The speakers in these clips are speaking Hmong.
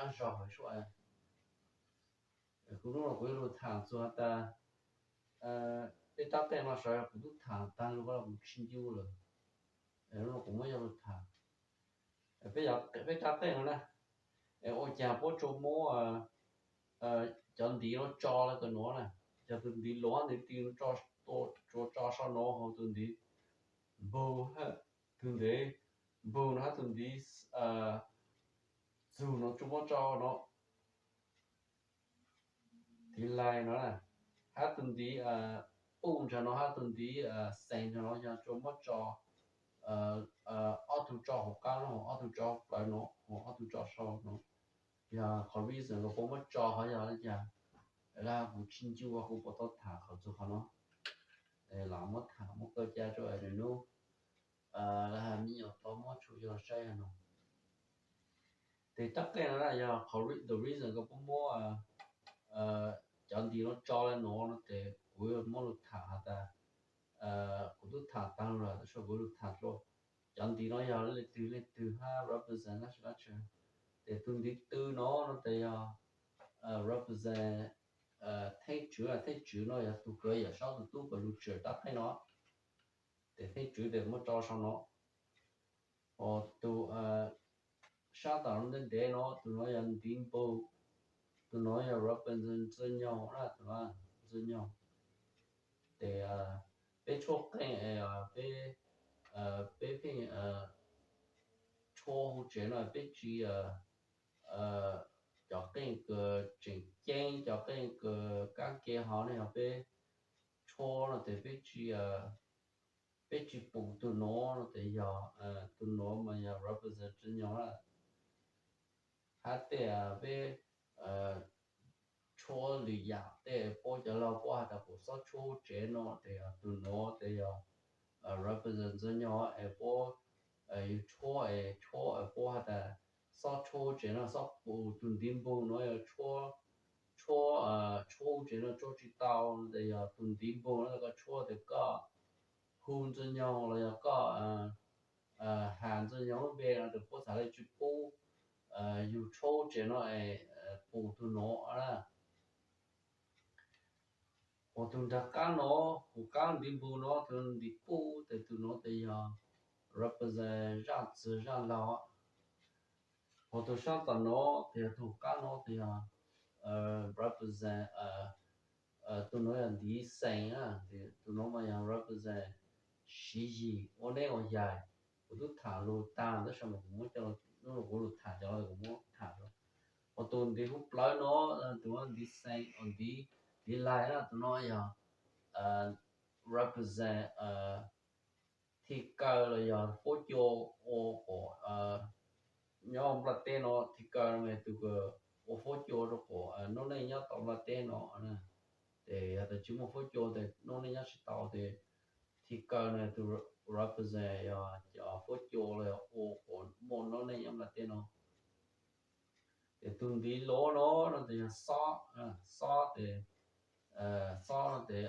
Ab zog sua, kuv hnub no kuv yuav lug tham txug has tas, peb rab qeej no sawv kuv tub tham taag lug los kuv tsis ncu lawm. Hnub no kuv muab yog lug tham peb rab qeej no na, es ua caag puab tsuas muab cov ntiv no tso le kawm nuav na, cov tug ntiv luav ntiv tw no tsuas tso sau no, hos tug ntiv npug, tug ntiv npug no hab tug ntiv txug no tsuas muab tso no, ntiv lais no, hab tug ntiv puj ntsag no hab tug ntiv xees ntsag no yog tsuas muab tso, ob tug tso hauv qab no, ob tug tso plawv no, ob tug tso sau no. Yog qhov reason kws puab muab tso hov yog le caag, lawv kuv tsis ncu kuv puas tau tham qhov txug qhov no, los muab tham muab kaw ca rua nub, lawv has me nyuam tau muab tshuaj yog saib no. Tes rab qeej no na yog qhov the reason kws puab muab cov ntiv no tso le nuav no tes kuv muab lug tham has tas, kuv tub tham taag lug lawm tab sis kuv lug tham dlua cov ntiv no yog leej twg leej twg hab represent dlaab tsi dlaab tsi. Tes tug ntiv tw no no tes yog represent theej tswv, theej tswv no yog tug kws yawm saub tug tub kws lug tswv rab qeej no, tes theej tswv tes muab tso sau no. Hos tug sab tom ntev ntev no tug no yog ntiv npug, tug no yog represent ntxwg nyoog na, tug no ntxwg nyoog. Tes peb tshuab qeej, peb, peb pheej tshuab huv tsev no peb tsis, cov qeej kws tseem ceeb, cov qeej kws kaab ke hov ne yog peb tshuab no tes peb tsis, peb tsis pum tug nuav no tes yog, tug nuav mas yog represent ntxwg nyoog na. Hab tej peb tshuab lwm yaam tej puab cov laug puab has tas kuv xob tshuab huv tsev no tes yog tug nuav tes yog represent ntxwg nyoog es puab, yug tshuab es tshuab puab has tas xob tshuab huv tsev no xob pum tug ntiv npug no yog tshuab, tshuab huv tsev no tshuab tsis tau tes yog tug ntiv npug no koj tshuab tes koj hu ntxwg nyoog los yog koj has ntxwg nyoog lub npe no tes puab txhad le tsis pub yug tshuab huv tsev no es pum tug nuav na. Hos tug nraag qaab no, huv qaab ntiv npug no tug ntiv puj tes tug nuav tes yog represent zaaj txwg zaaj laug. Hos tug sab tom no tes yog tug qaab no tes yog represent, tug nuav yog ntiv xees, tug nuav mas yog represent siv yig ua neb ua yaig. Kuv tub tham lug taag tab sis mas kuv muab coj, hnub no kuv lug tham cov kuv muab tham rua. Hos tug ntiv huv plawv no, tug ntiv xees, ntiv, ntiv lais na, tug no yog represent thij kaw los yog huab cua ua kom nyob nplaj teb no, thij kaw mas tug kws ua huab cua rua kom noob neej nyob tau nplaj teb no. Tes yog tas tsis muaj huab cua tes noob neej nyob tsis tau tes thij kaw no tug represent yog cov huab cua los yog ua kom muaj noob neej nyob nplaj teb no. Tes tug ntiv luav no no tes yog xob, xob tes, xob no tes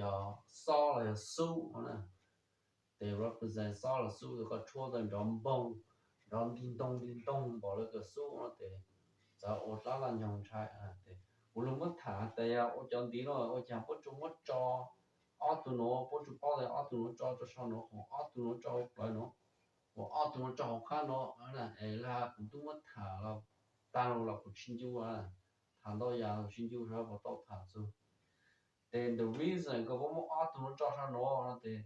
yog xob los yog xub no na. Tes represent xob los xub tes koj tshuab ntawd nrov npoog, nrov nti ntoog nti ntoog npaum le kws xub no tes txawv ua dlaab laj nyoog ntshai. Kuv lug muab tham tas yog ua cov ntiv no ua caag puab tsuas muab tso, ob tug nuav puab tsuas paub tas ob tug nuav tso rua sau nuav, hos ob tug nuav tso huv plawv nuav, hos ob tug nuav tso hauv qab no, es lawv has kuv tub muab tham los taag lug los kuv tsis ncu, tham ntau yam tsis ncu sawv puas tau tham txug. Tes the reason kws puab muab ob tug nuav tso sau nuav no tes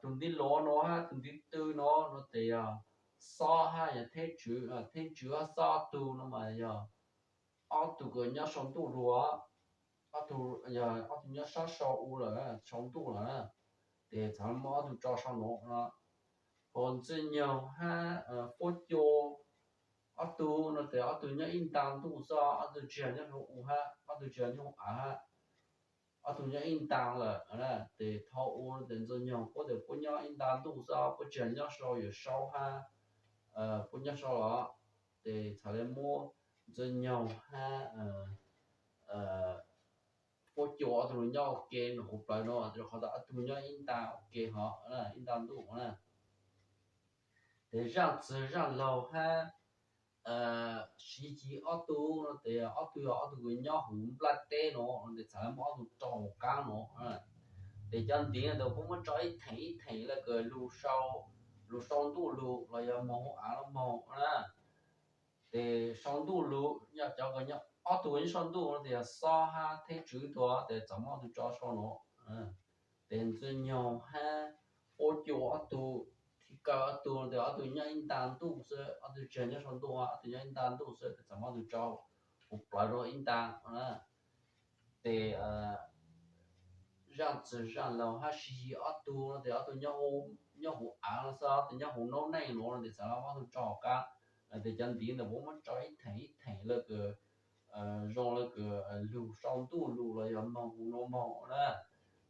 tug ntiv luav no hab tug ntiv tw no no tes yog xob hab yog theej tswv, theej tswv hab xob ob tug no mas yog ob tug kws nyob sau ntuj dua, ob tug, yog ob tug nyob sab sau u lawm, sau ntuj lawm, tes txhad muab ob tug tso sau nuav no. Hos ntxwg nyoog hab huab cua ob tug no tes ob tug nyob ib nta ntuj xwb, ob tug tsis yog nyob sau u hab ob tug tsis yog nyob sau av hab, ob tug nyob ib nta lawm. Tes thaum u tes ntxwg nyoog puab tes puab nyob ib nta ntuj xwb, puab tsis yog nyob sau yawm saub hab, puab nyob sau los, tes txhad le muab ntxwg nyoog hab huab cua ob tug nyob ua ke no huv plawv no, rua qhov tas ob tug nyob ib nta ua ke hov, ib nta ntuj na. Tes zaaj txwg zaaj laug hab siv yig ob tug no tes ob tug yog ob tug kws nyob huv nplaj teb no, tes txhad le muab ob tug rau huv qaab no. Tes cov ntiv no tes puab muab tso ib theem ib theem le kws lug sau ntuj lug los yog moog huv aav los moog na. Tes sau ntuj lug yog cov kws nyob, ob tug nyob sau ntuj no tes yog xob hab theb tswv tug, tes txhad muab ob tug tso sau no. Tes ntxwg nyoog hab huab cua ob tug, thib kaw ob tug tes ob tug nyob ib nta ntuj xwb, ob tug tsi nyob sau ntuj, ob tug nyob ib nta ntuj xwb, tes txhad muab ob tug tso huv plawv rua ib nta na. Tes zaaj txwg zaaj laug hab siv yig ob tug no tes ob tug nyob huv aav no xwb, ob tug nyob huv noob neej no no tes txhad le muab ob tug tso huv qaab. Tes cov ntiv ntawd puab muab tso ib theem ib theem le kws zoo le kws lug sau ntuj lug los yog moog huv no moog na.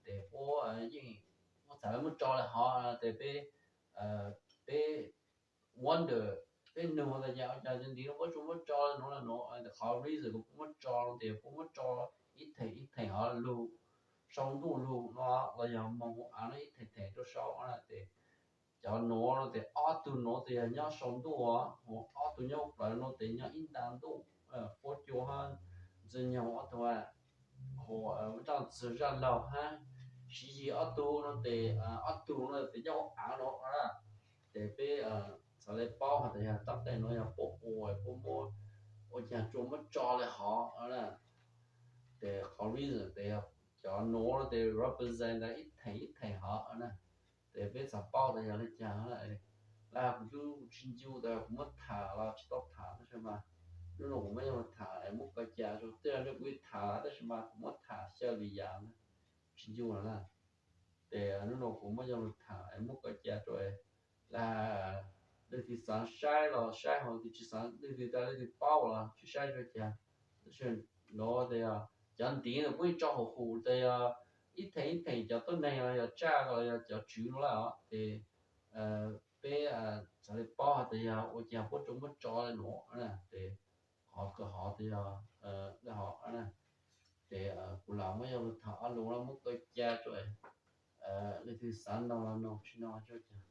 Tes puab yeej, puab txhad le muab tso le hov tes peb, peb wonder, peb nug tas cas ua cas cov ntiv no puab tsuas muab tso le nuav le nuav. Qhov reason kws puab muab tso no tes puab muab tso ib theem ib theem hov lug sau ntuj lug no los yog moog huv aav no ib theem theem rua sau na. Tes cov nuav no tes ob tug nuav tes yog nyob sau ntuj, huv ob tug nyob huv plawv no tes nyob ib nta ntuj, huab cua hab ntxwg nyoog ob tug, huv zaaj txwg zaaj laug hab siv yig ob tug no tes ob tug no tes nyob huv aav no na. Tes peb txhad le paub has tas yog taab tej nuav yog puab ua, puab muab ua cas tsuas muab tso le hov na. Tes qhov reason tes yog cov nuav no tes represent ib theem ib theem hov na. Tes peb txhad paub tas yog le caag. Lawv kuv tub tsi ncu tas kuv muab tham los tsi tau tham tab sis mas hnub no kuv muab coj lug tham es muab kov ca rua, tej zaum nej kuv tham tab sis mas kuv muab tham xyaw li yam na, tsi ncu lawm na. Tes hnub no kuv muab coj lug tham es muab kov ca rua, lawv leej twg xaav saib los saib, ho leej twg tsi xaav, leej twg tas leej twg paub los tsi saib rua cas. Tab sis nuav tes yog cov ntiv no puab yeej tso huv huv tes yog ib theem ib theem cov tuab neeg los yog tsaj los yog cov tswv no lawm os. Tes peb txhad le paub has tas yog ua cas puab tsuas muab tso le nuav na. Tes qhov kawg hov tes yog le hov na. Tes kuv lam muab coj lug tham ob lug los muab kov ca rua, leej twg xaav noog los noog, tsi noog tsi ua cas.